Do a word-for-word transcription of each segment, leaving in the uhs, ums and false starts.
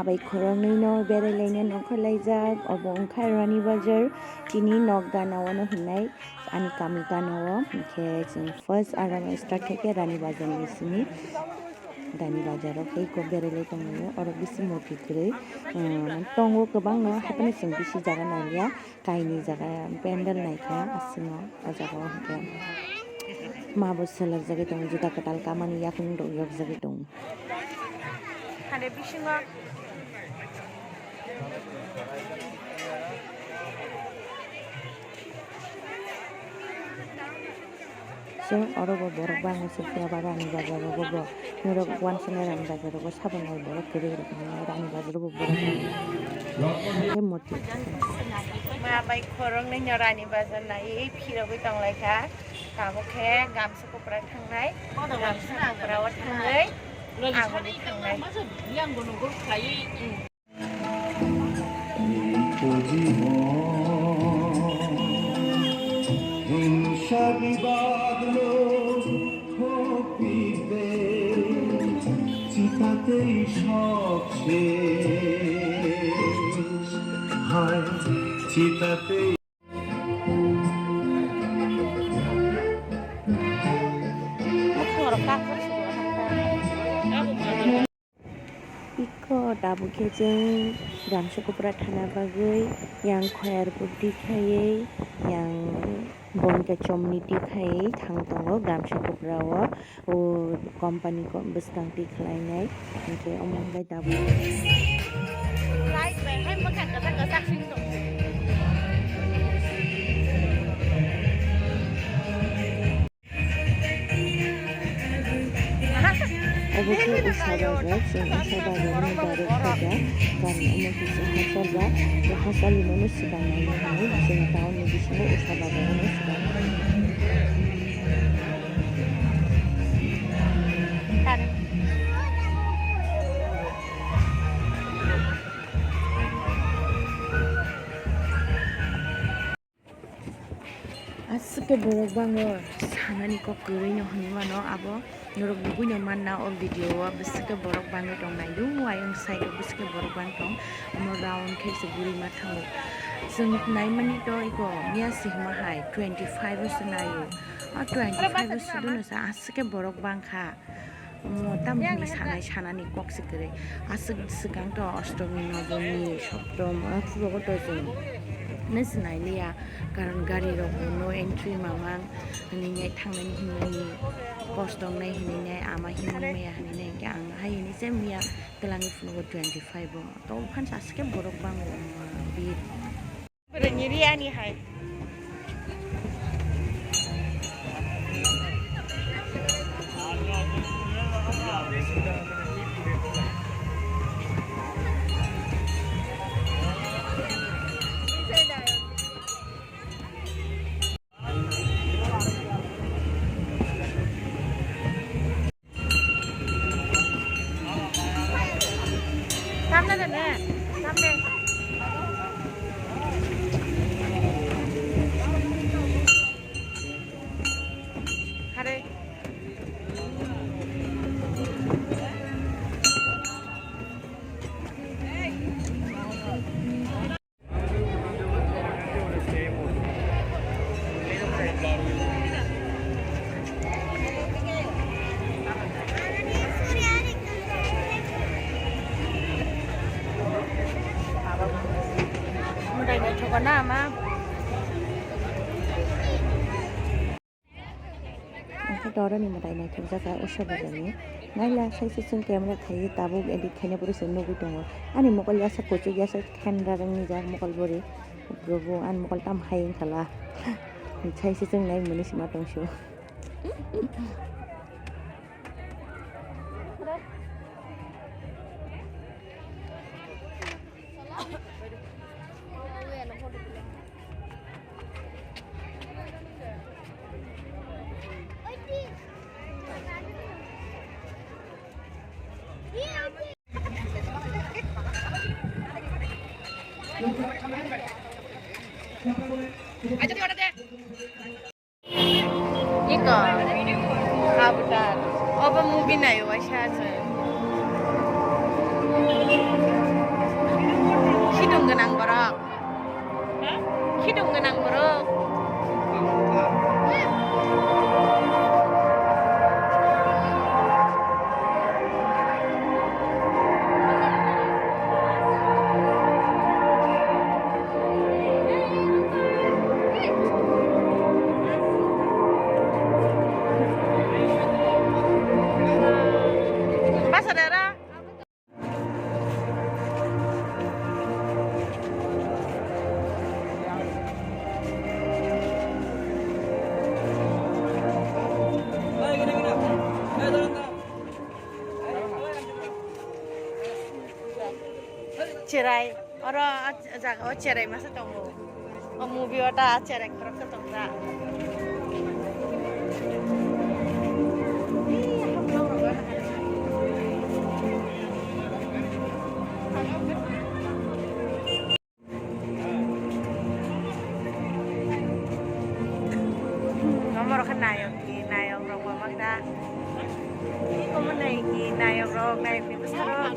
Bai khoroknwi no berai laina nongkhor laijak, obo wngkha Rani Bazar, tini nok gana o no hinai ani kami gana o, hinkhe chwng first aro no start khaikhe Rani Bazar ni simi, Rani Bazar o khe eko berai lai tonglaio, oro bisi murti kwrwi, um, tongo kwbangno, haphano chwng bisi jaga naliya, kainwi jaga pandal naikha aswkno o jaga o hinkhe ma bo swlajagwi tongo, juda kwtal kamani yakung rok yokjagwi tongo. Hade bisingo. So, oro bo borok bangma se phiya ba Rani Bazar rogo bo. Norok wansana Rani Bazar rogo saboni borok kwrwi rok hinwi Rani Bazar rogo borok bangma. Khe murti. Ma bai khoroknwi no Rani Bazar nai phirogwi tonglaikha. Tabuk khe gamsa Kopra thangnai, Gamsa Kopra o thangnai, aboni thangnai. হিংসা বিবাদ লোভ ক্ষোভ বিদ্বেষ, চিতাতেই সব শেষ। হায়, চিতাতেই Iko tabuk khe chwng Gamsa Kopra thana bagwi yang Khoyarpur dikhaiwi, yang Bonka Chomni dikhaiwi thang tongo Gamsa Kopra o. O company ko bwskang twi khlainai, hinkhe omo hwnbai tabuk. Obo khe Usha Bazar, chwng Usha Bazar ni barwi khaijak, karon omo khe chwng hachal ba, o hachal ni mano swkang nai hwnwi chwng town ni bisingo Usha Bazar no swkang. Aswk khe borok bango sanani kok kwrwi no hwnwi mano abo. Norok buino manna o video o bwswk khe borok bangwi tong nai, dum ayang side o bwswk khe borok bang tong. Omo round khe se bwrwi ma thango. Chwng naimani to iko miya sihima hai twenty five o se naio. O twenty five o se dono sa aswk khe borok bang kha. Omo tamo hwnwi sanai sanani kok se kwrwi. Aswk swkang to ostomi, nobomi, soptom, a phurogo to chwng nai se nailiya. Karon gari rok bo no entry mamang. Hwnwi nai thangnani hinmani kosto wngnai hwnwi nai ama hinmani maya hwnwi nai hwnkhe ang hai hwnwi se miya twlangwi phunukgo twenty five o. To phan sa aswk khe borok bango wngma bit. Bwrwini riyani hai. Tamna da ne? Tamne. Hare. Mwtai naithok na ama. Ang khe doroni mwtai naithokjak kha Usha Bazarni. Naila saisa chwng camera khaiwi tabuk edit khaina pore se nugwi tongo. Ani mokol yasa kuchuk yasa khendra rwngni jak mokol bori. Bwrwbo ani mokol tam hai wngkha la. Saisa chwng nai mwnwi sima tongsu. Iko, Avatar. Obo movie nayo waisa se. Khidum gwnang borok. Khidum gwnang borok. Basa dara. Cherai, oro a jaga o cherai masa tongo. O movie o ta cherai khoroksa tongjak. Omo rok khe nayok di, nayok rok bo bangda. Omo nai di, nayok rok, nayok ni bwsarok.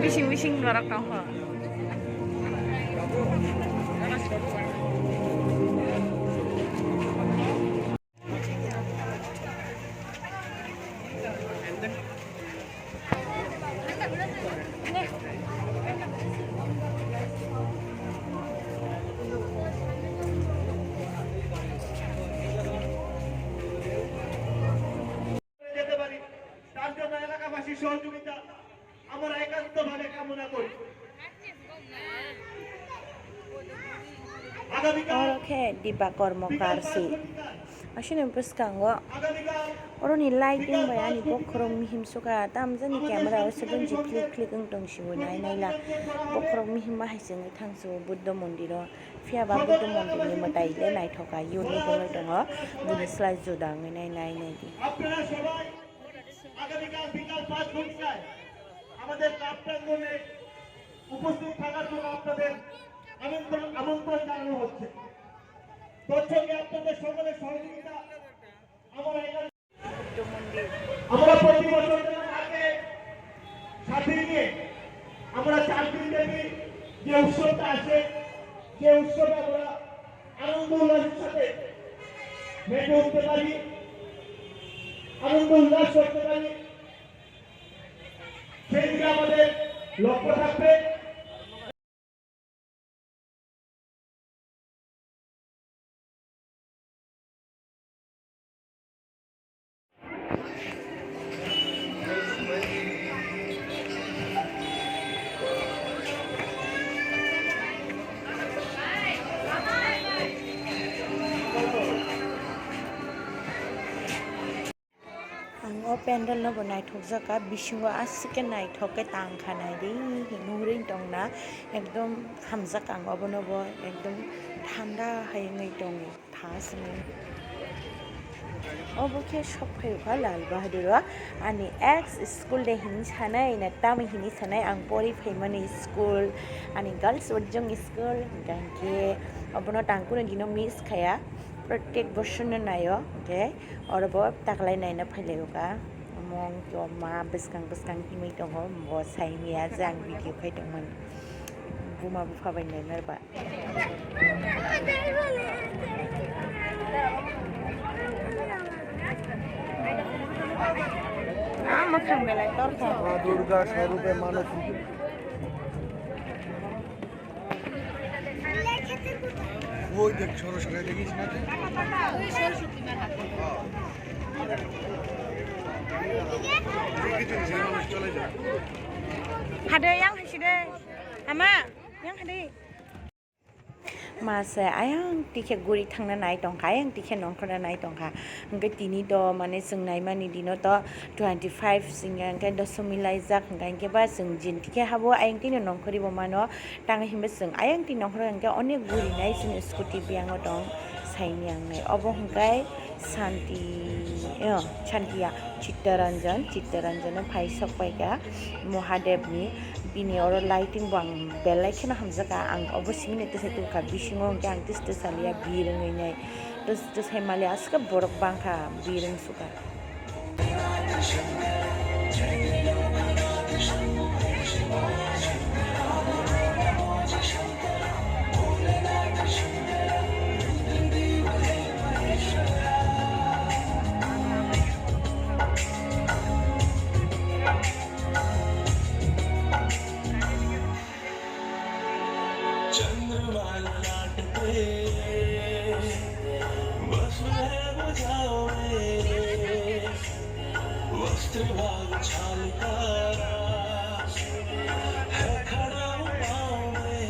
Bising bising borok tong kho. যেতে পারি, তার জন্য এলাকাবাসীর সহযোগিতা আমরা একান্তভাবে কামনা করি। আগামীকাল Oro khe Dibakor Mokar si. Aswkni bwskango oroni lighting bai ani bokhorok mihim sukha, tamjani camera o sudunji click click wng tong si bo nai naila. Bokhorok mihim ma hai se wngwi thang si bo Buddha mondiro. Phiya ba Buddha mondirni mwtai le naithok kha, unique wngwi tongo. Bini slai juda wngwi nai, nai, nai di. আপনারা সবাই আগামীকাল বিকাল পাঁচ ঘটিকায় আমাদের ক্লাব প্রাঙ্গণে উপস্থিত থাকার জন্য আপনাদের আমন্ত্রণ, আমন্ত্রণ জানানো হচ্ছে। তৎসঙ্গে আপনাদের সকলের সহযোগিতা আমরা এখানে আমরা প্রতি বছর যেমন আগে সাথে নিয়ে আমরা চার দিন ব্যাপী যে উৎসবটা আছে, যে উৎসবে আমরা আনন্দ উল্লাসের সাথে মেতে উঠতে পারি, আনন্দ উল্লাস করতে পারি, সেই দিকে আমাদের লক্ষ্য থাকবে। Ang o pandal no bo naithokjak kha, bisingo aswk khe naithok khe tang kha, nai di, hinwi tongna, ekdom hamjak ang obono bo, ekdom thanda hai wngwi tongo, tha swnwi. Obo khe sok phai kha Lal Bahadur o, ani ex school de hinwi sanai na, tamo hinwi sanai ang pori phaimani school, ani girls ward jong school, hingkha hinkhe obono tang kunu dino miss khaya, protek bosorno naio, hingkhe. Oro bo taklai naina phailaio ka. Omo wngkhe o ma bwskang bwskang himwi tongo, bo saimaya je ang video khai tongmani. Buma bupha bai naina ba. Ah, mwkhang belai torkha. Ma Durga swarupe mano. Oi dekh, soro soro dekhish na tuy? Hade, yang hade. Ama, yang hade. Masa ayang tikhe guri thangna nai tongkha, ayang tikhe nongkhorna nai tongkha. Hingke tini to mane chwng naimani dino to twenty five singya hingke dosomi laijak hingka hingke ba chwng jin tikhe habo ayang tini nongkhori bo mano. Tang himba chwng ayang tini nongkhoro hingke onek guri nai chini scooty biyango tong saini ang nai. Obo hingke Santi, o, Santiya Chittaranjan, Chittaranjan phai sok paikha Mohadevni. Bini oro lighting bo ang belai kheno hamjakha. Ang obo simi no tesai tongkha, bisingo hingke ang tes tesaliya birwngwi nai. Tes tesai maliya aswk borok bangkha birwng sukha. चंद्रमा ललाट पे भस्म है वो छाँव में, वस्त्र भाग छाल का है खड़ा वो पाँव में।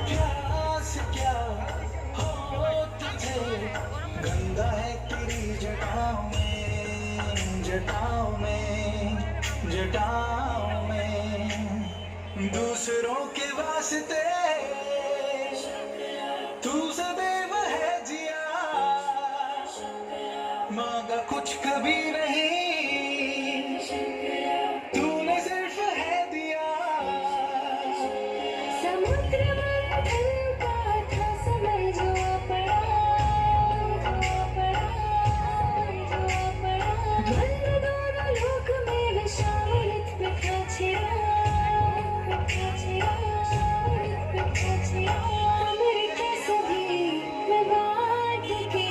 प्यास क्या हो तुझे, गंगा है तेरी जटाओं में, जटाओं में, जटाओं में। दूसरों के वास्ते तू सदैव है जिया, मांगा कुछ कभी नहीं, तूने सिर्फ है दिया। समुद्र मंथन का था समय जो पड़ा, जो पड़ा, जो पड़ा। द्वंद्व दोनों लोक में विषामृत पे था छिड़ा, पे था छिड़ा, पे था छिड़ा। अमृत सभी में बांट के।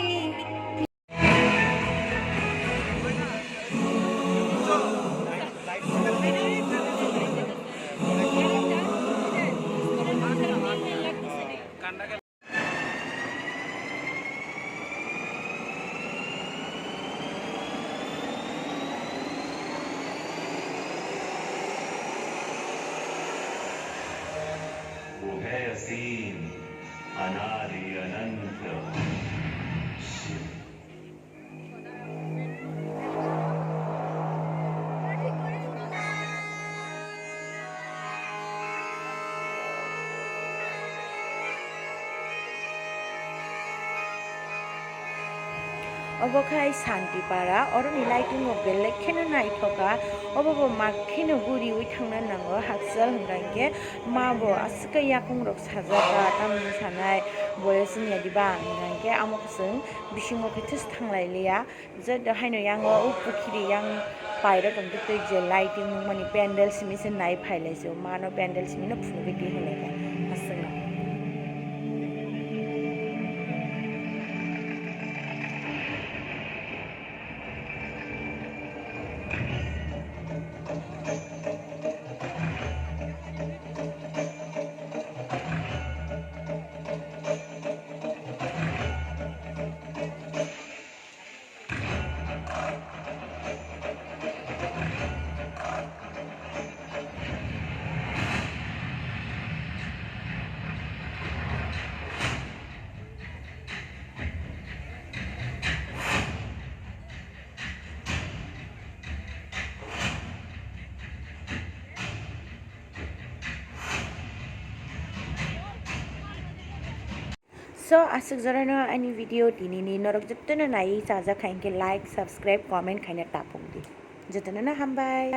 वो है असीम, अनादि, अनंत Shiv. Obo khai Santipara, oroni lighting rok belai kheno naithoka, obo bo mak kheno guriwi thangna nango, hakchal hwnkha hinkhe ma bo aswk khe yakung rok sajak, tamni sanai boyos wngya diba, hwnkha hinkhe amo kwchwng bisingo khe thanglailiya. Je haino yango o pukhiri yang pairok tongtwi twi je lighting nukmani pandal simi se nai phailai se mano pandal simi no phunugwi twi hinlaikha aswkno. So, aswk jorano ani video tinini norok jotono naiwi chajak kha hinkhe like, subscribe, comment khaina tapuk di. Jotono no hambai.